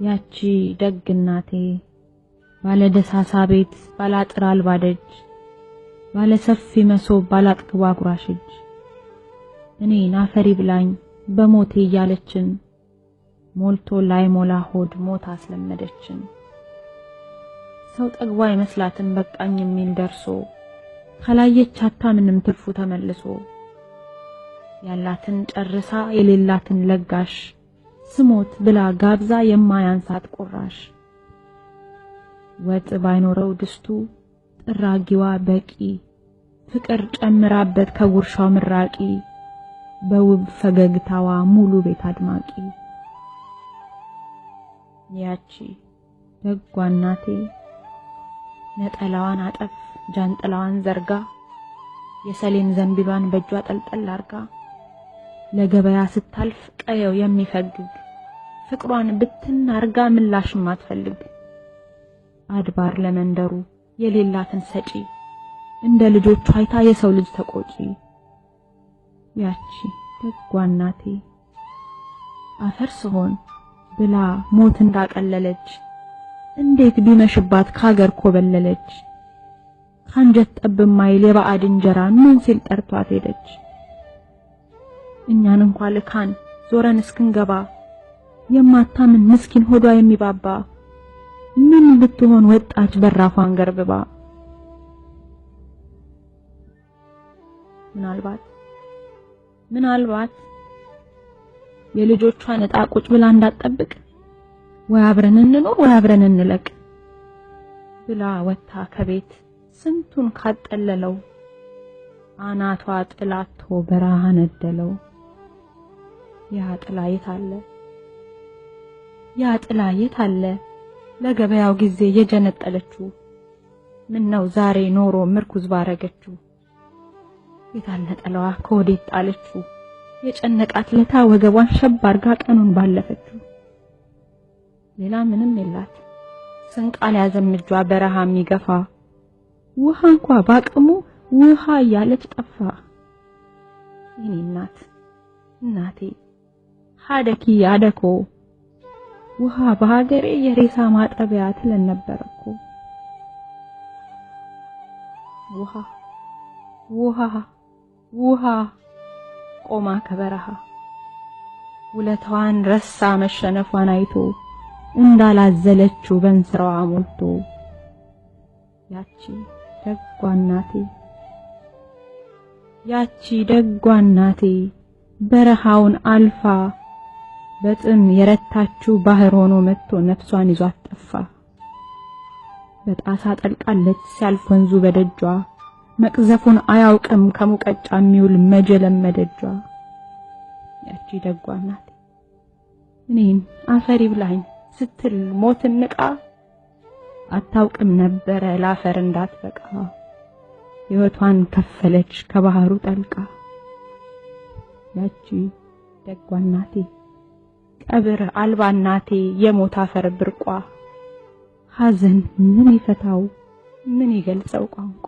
ያቺ ደግ እናቴ ባለ ደሳሳ ቤት ባለ አጥር አልባ ደጅ ባለ ሰፊ መሶብ ባለ አጥግቦ አጉራሽ እጅ እኔን አፈር ይብላኝ በሞቴ እያለችን ሞልቶ ላይሞላ ሆድ ሞት አስለመደችን። ሰው ጠግቦ አይመስላትም በቃኝ የሚል ደርሶ ካላየች አታምንም ትርፉ ተመልሶ። ያላትን ጨርሳ የሌላትን ለጋሽ ስሞት ብላ ጋብዛ የማያንሳት ቁራሽ። ወጥ ባይኖረው ድስቱ ጥራጊዋ በቂ ፍቅር ጨምራበት ከጉርሻው ምራቂ በውብ ፈገግታዋ ሙሉ ቤት አድማቂ። ያቺ ደጓ እናቴ ነጠላዋን አጠፍ ጃንጥላዋን ዘርጋ የሰሌን ዘንቢሏን በእጇ ጠልጠል አርጋ ለገበያ ስታልፍ ቀየው የሚፈግግ ፍቅሯን ብትን አርጋ ምላሽ ማትፈልግ አድባር ለመንደሩ የሌላትን ሰጪ እንደ ልጆቿ አይታ የሰው ልጅ ተቆጪ። ያቺ ደጓ እናቴ አፈር ስሆን ብላ ሞት እንዳቀለለች እንዴት ቢመሽባት ካገር ኮበለለች። ካንጀት ጠብ ማይል የባዕድ እንጀራ ምን ሲል ጠርቷት ሄደች። እኛን እንኳ ልካን ዞረን እስክንገባ የማታምን ምስኪን ሆዷ የሚባባ ምን ብትሆን ወጣች በራፏን ገርብባ። ምናልባት ምናልባት የልጆቿን ዕጣ ቁጭ ብላ እንዳትጠብቅ ወይ አብረን እንኖር ወይ አብረን እንለቅ ብላ ወጥታ ከቤት ስንቱን ካጠለለው አናቷ ጥላቶ በረሃ ነደለው። ያ ጥላ የት አለ? ያ ጥላ የት አለ? ለገበያው ጊዜ የጀነጠለችው ምን ነው ዛሬ ኖሮ ምርኩዝ ባረገችው። የታል ነጠላዋ ከወዴት ጣለችው? የጨነቃት ለታ ወገቧን ሸብ አርጋ ቀኑን ባለፈችው። ሌላ ምንም የላት ስንቅ አልያዘም እጇ በረሃ የሚገፋ ውሃ እንኳ ባቅሙ ውሃ እያለች ጠፋ። የኔ እናት እናቴ ሀደኪ አደኮ ውሃ በሀገሬ የሬሳ ማጠቢያ ትለን ነበር እኮ። ውሃ ውሃ ውሃ ቆማ ከበረሃ ውለታዋን ረሳ መሸነፏን አይቶ እንዳላዘለችው በእንስራዋ ሞልቶ። ያቺ ደጓ እናቴ ያቺ ደጓ እናቴ በረሃውን አልፋ በጥም የረታችው ባህር ሆኖ መጥቶ ነፍሷን ይዟት ጠፋ። በጣሳ ጠልቃለች ሲያልፍ ወንዙ በደጇ መቅዘፉን አያውቅም ከሙቀጫ የሚውል መጀለመደጇ። ያቺ ደጓ እናቴ እኔን አፈር ይብላኝ ስትል ሞትን ንቃ አታውቅም ነበረ ላፈር እንዳትበቃ ሕይወቷን ከፈለች ከባህሩ ጠልቃ። ያቺ ደጓ እናቴ ቀብር አልባ እናቴ የሞት አፈር ብርቋ ሐዘን ምን ይፈታው ምን ይገልጸው ቋንቋ።